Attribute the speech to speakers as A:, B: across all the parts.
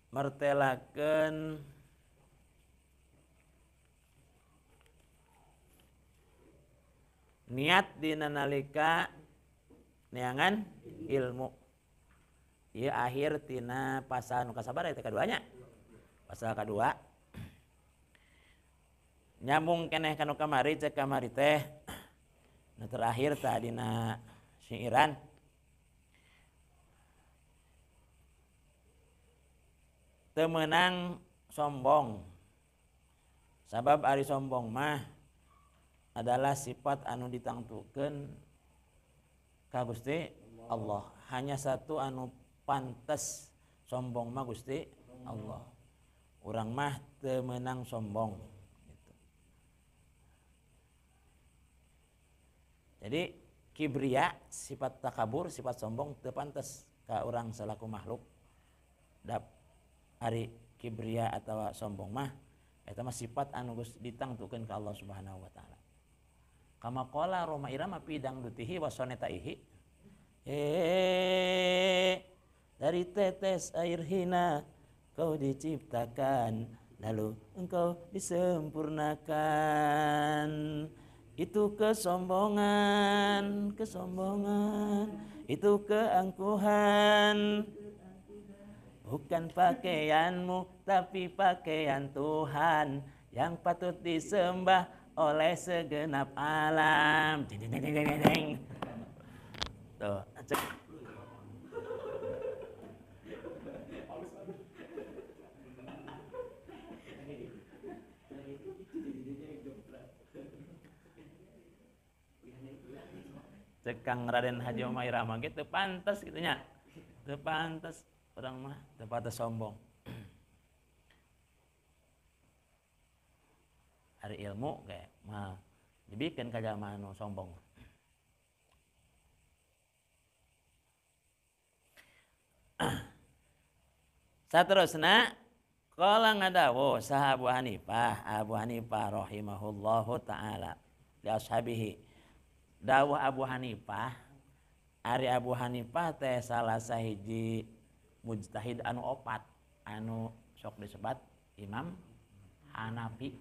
A: Mertelakeun niat dina nalika neangan ilmu. Ieu akhir tina pasal nu kasabaraha teh kaduanya? Pasal kadua. Nyambung keneh ka nu kamari cek kamari teh nu terakhir tadina syairan. Teu meunang sombong. Sabab ari sombong mah adalah sifat anu ditangtukeun ka Gusti Allah. Hanya satu anu pantes sombong mah Gusti Allah. Urang mah teu meunang sombong gitu. Jadi kibria, sifat takabur, sifat sombong teu pantes ka urang salaku makhluk. Dap ari kibria atawa sombong mah eta mah sifat anu geus ditangtukeun ka Allah Subhanahu wa taala. Kama qala Roma Irama fi dangdutihi wa sonetaihi. Dari tetes air hina kau diciptakan, lalu engkau disempurnakan. Itu kesombongan, kesombongan, itu keangkuhan. Bukan pakaianmu, tapi pakaian Tuhan yang patut disembah oleh segenap alam. Ding, ding, ding, ding, ding. Tuh, cek. Cek Kang Raden Haji Rhoma Irama gitu pantas gitu nya. Teu pantas urang mah, teu pantas sombong. Ari ilmu kayak mah dibikeun ka jalma anu sombong. Saterusna qala ngadawu saha Abu Hanifah, Abu Hanifah rahimahullahu taala li ashabihi. Dawuh Abu Hanifah, ari Abu Hanifah teh salah sahiji mujtahid anu opat anu sok disebat Imam Hanafi.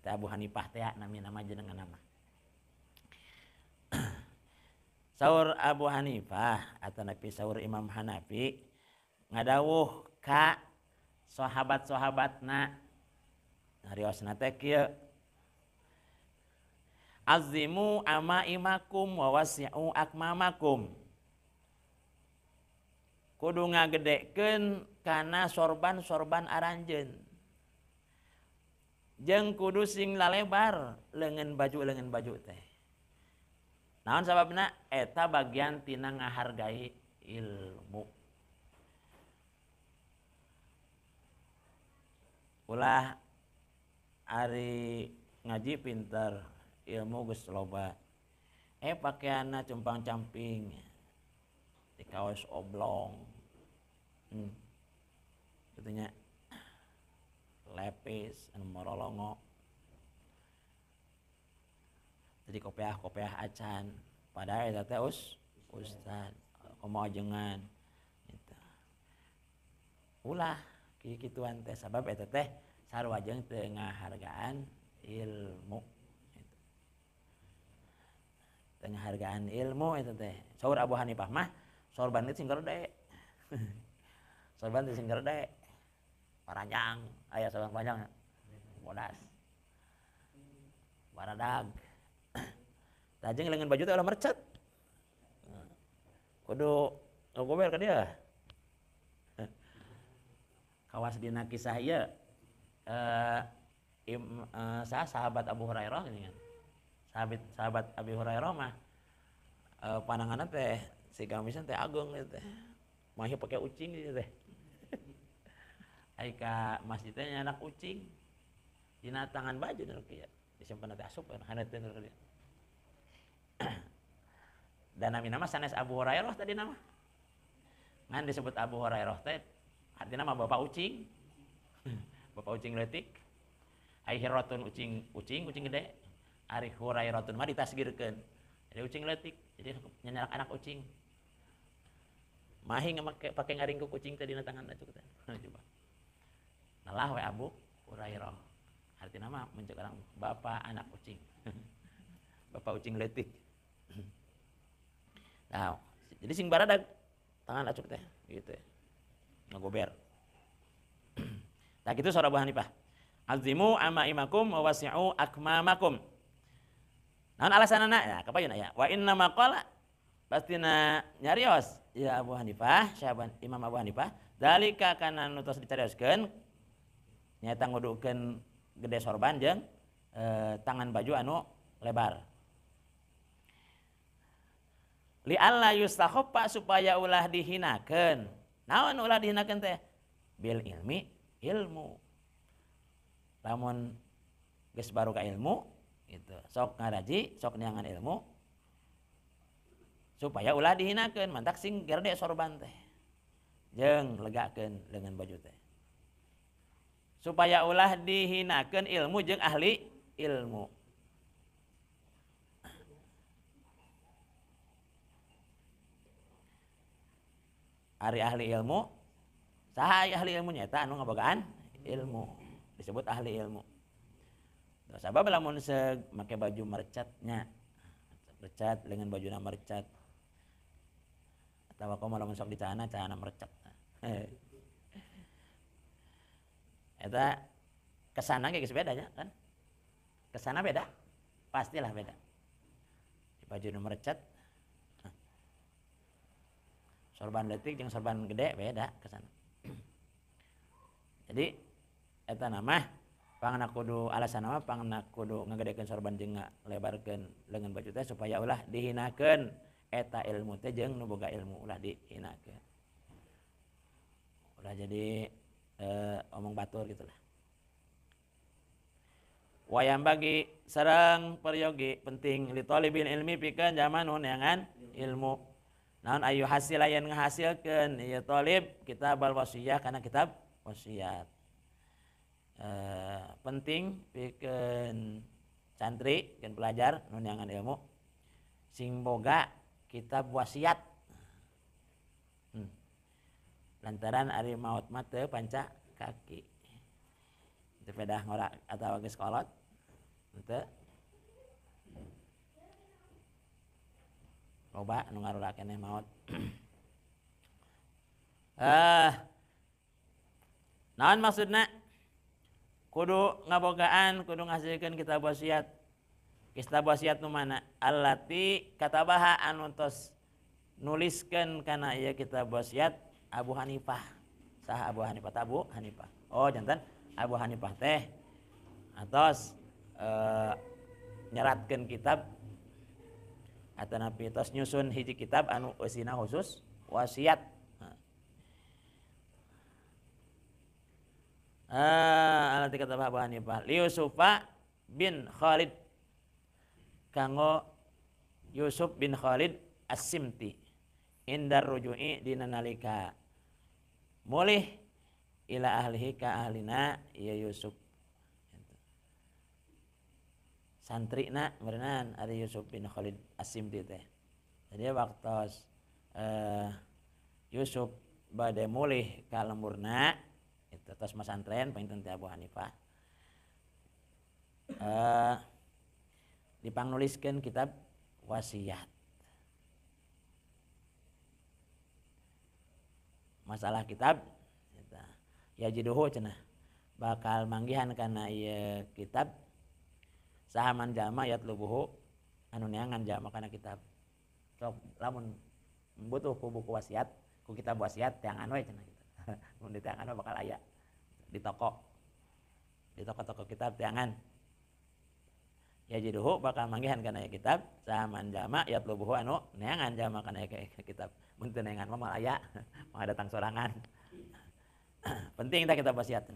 A: Teh Abu Hanifah teh nami nama jenengan nama. Saur Abu Hanifah atau nabi saur Imam Hanafi ngadawuh ka sahabat-sahabatna nariosna teh kieu. Azimu ama imakum wa wasi'u akmamakum. Kudu ngagedekeun kana sorban-sorban aranjeun. Jeung kudu sing lalebar leungeun baju teh. Naon sababna? Eta bagian tina ngahargai ilmu. Ulah ari ngaji pinter, ilmu geus loba. Pakaianna cumpang-camping. Di kaos oblong. Kitu nya. Lepis anu morolongo. Jadi kopeah-kopeah acan. Padahal eta teh ustad, komo ajengan gitu. Ulah kikituan teh sabab eta teh sarua jeung teu ngahargaan ilmu gitu. Teu ngahargaan ilmu eta teh. Saur Abu Hanifah mah sorban itu sing gede. Sorban teh sing gede. Paranjang, aya sorban panjang. Bodas. Baradag. Tajeng lengan baju teh ulah mercet. Kudu ngogober ka dia. Kawas dina kisah ieu sahabat Abu Hurairah gini kan. Sahabat Abi Hurairah mah pananganna teh si gamisan teh ageung gitu teh. Mahi pake ucing gitu teh. Ai ka masjid teh nyanak ucing. Dina tangan baju nu kieu. Disimpen teh asup haneutkeun nu kieu. Dan nami nama sanes Abu Hurairah tadi nama. Ngan disebut Abu Hurairah teh artinya mah bapak ucing. Bapak ucing leutik. Ai hirratun ucing, ucing gede. Ari Hurairatun mah ditasgirkeun. Jadi ucing leutik, jadi nyanyak anak ucing. Mahi make pake ngaringkuk kucing teh dina tangan acuk teh. Coba. Nalah we Abu Hurairah. Artina mah mun ceuk urang bapak anak kucing. Bapak ucing leutik. Nah, jadi sing baradag tangan acuk teh gitu. Ngagober. Tah kitu saur Abu Hanifah. Azimu amaimakum wa wasi'u akmamakum. Naon alasanana? Ya, kapayun aya. Wa inna ma qala pastina nyarios ya Abu Hanifah, syaban Imam Abu Hanifah, dalika kana nu tos dicarioskeun nyaeta ngudukeun gede sorban jeung tangan baju anu lebar. Li alla yustakhaffa supaya ulah dihinakeun. Naon ulah dihinakeun teh? Bil ilmi, ilmu. Lamun geus baru ka ilmu gitu, sok ngaraji, sok neangan ilmu supaya ulah dihinakeun, mantak sing gerde sorban teh jeung legakeun lengan baju teh. Supaya ulah dihinakeun ilmu jeung ahli ilmu. Ari ahli ilmu, saha ahli ilmu nyata anu ngabogaan ilmu, disebut ahli ilmu. Sabab lamun seug make baju merecatnya, merecat lengan bajuna merecat. Atawa komo lamun sok di celana, celana merecat. Eta kesana ge geus bedanya kan? Kesana beda, pastilah beda. Di baju nu merecat, sorban leutik jeung sorban gede beda kesana. Jadi eta nama pangna kudu alasan nama pangna kudu ngagedekeun sorban jeung ngalebarkeun leungeun baju teh supaya ulah dihinakeun eta ilmu teh jeung nu boga ilmu ulah dihinakeun. Ulah jadi omong batur gitulah. Wayang bagi sareng peryogi penting li talibin ilmi pikeun zaman nu neangan ilmu. Naon ayu hasil yen ngahasilkeun ieu talib kitab al wasiyah kana kitab wasiat. Penting pikeun santri pikeun pelajar nu neangan ilmu sing boga kitab wasiat. Lantaran ari maot mah teu panca kaki. Teu pedah ngora atawa geus kolot. Henteu. Loba nu ngarura keneh maot. Naon maksudna? Kudu ngabogaan, kudu ngahasilkeun kitab wasiat. Kitab wasiat nu mana? Allati katabaha anu tos nuliskeun kana ieu kitab wasiat Abu Hanifah. Saha Abu Hanifah? Abu Hanifah. Oh, jantan Abu Hanifah teh atos nyeratkeun kitab atanapi tos nyusun hiji kitab anu eusina khusus wasiat. Allati katabaha Abu Hanifah li Yusufa bin Khalid kanggo Yusuf bin Khalid As-Simti indar ruju'i dina nalika mulih ila ahlihi ka ahlina ya Yusuf. Santrina meureunan ari Yusuf bin Khalid As-Simti teh. Jadi waktos Yusuf bade mulih ka lemburna itu tos masantren panginten teh Abu Hanifah. Dipangnuliskeun kitab wasiat. Masalah kitab ya jiduhu cenah bakal manggihan kana ieu kitab sahaman jalma yatlubuhu anu neangan jalma kana kitab. Sok lamun butuh ku buku wasiat, ku kitab wasiat teangan we cenah gitu. Mun diteangan bakal aya di toko. Di toko-toko kitab teangan. Ya jiduhu bakal manggihan kana ieu kitab sahaman jalma yatlubuhu anu neangan jalma kana ieu kitab. Mun teu neangan mah moal aya, moal datang sorangan. Penting tah kitab wasiat.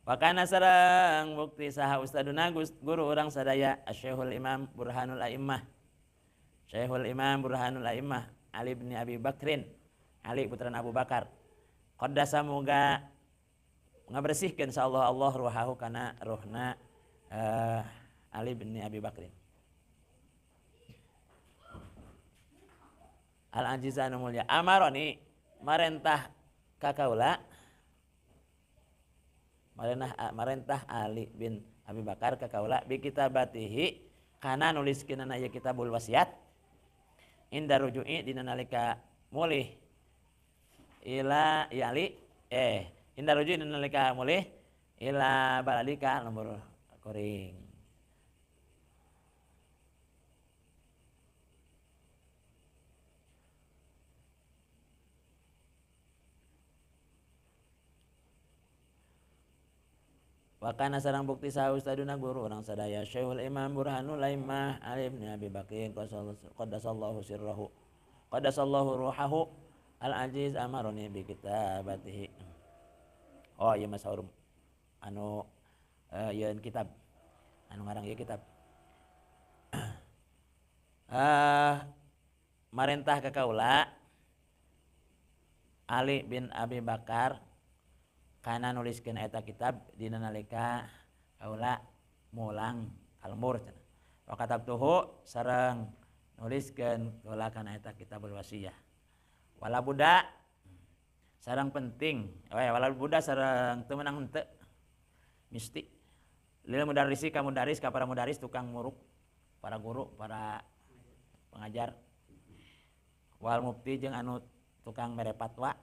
A: Wakana sareng bukti saha ustaduna guru urang sadaya Syekhul Imam Burhanul A'immah. Syekhul Imam Burhanul A'immah Ali bin Abi Bakrin, Ali putrana Abu Bakar. Qaddasa moga ngabersihkeun insyaallah Allah ruhahu kana ruhna Ali bin Abi Bakrin. Al aziza anu mulia amaroni marentah ka kaula marentah Ali bin Abi Bakar ka kaula bi kitabatihi kana nuliskeunana ieu kitabul wasiat inda ruju'i dina nalika mulih ila ya Ali inda ruju'i dina nalika mulih ila baladika nomor kuring. Wakana sarang bukti saha ustaduna guru urang sadaya Syekhul Imam Burhanul Aimah Ali bin Abi Bakrin qaddasallahu sirrahu qaddasallahu ruhahu al aziz amaroni bi kitabatihi. Oh ieu mah saur anu yeun kitab anu ngarang ieu kitab. Marentah ka kaula Ali bin Abi Bakar kana nuliskeun eta kitab dina nalika kaula mulang kalmur cenah. Wa katabtuhu sareng nuliskeun kaula kana eta kitabul wasiyah. Wala buddha sareng penting, wala buddha sareng teu meunang henteu. Misti lil mudarrisi ka mudarris ka para mudarris tukang muruk, para guru, para pengajar. Wal mufti jeung anu tukang mere fatwa,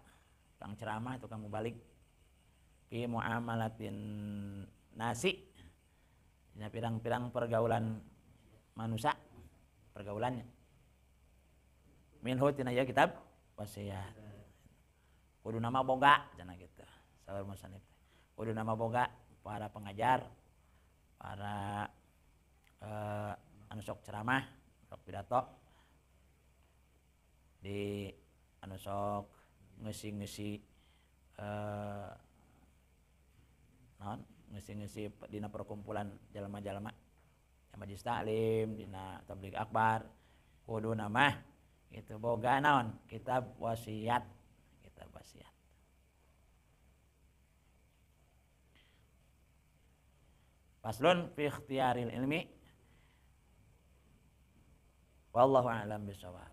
A: tukang ceramah, tukang mubalig. Fi muamalatin nasi dina pirang-pirang pergaulan manusia pergaulannya minhu tina ieu kitab wasiat kudu nama boga cenah kitu saur musannif kudu nama boga para pengajar para anu sok ceramah sok pidato di anu sok ngeusi-ngeusi naon ngeusi-ngeusi dina perkumpulan jalma-jalma majelis taklim dina tabligh akbar kudu nama itu boga naon kitab wasiat kitab wasiat. Faslun fi ikhtiyaril ilmi wallahu a'lam bissawab.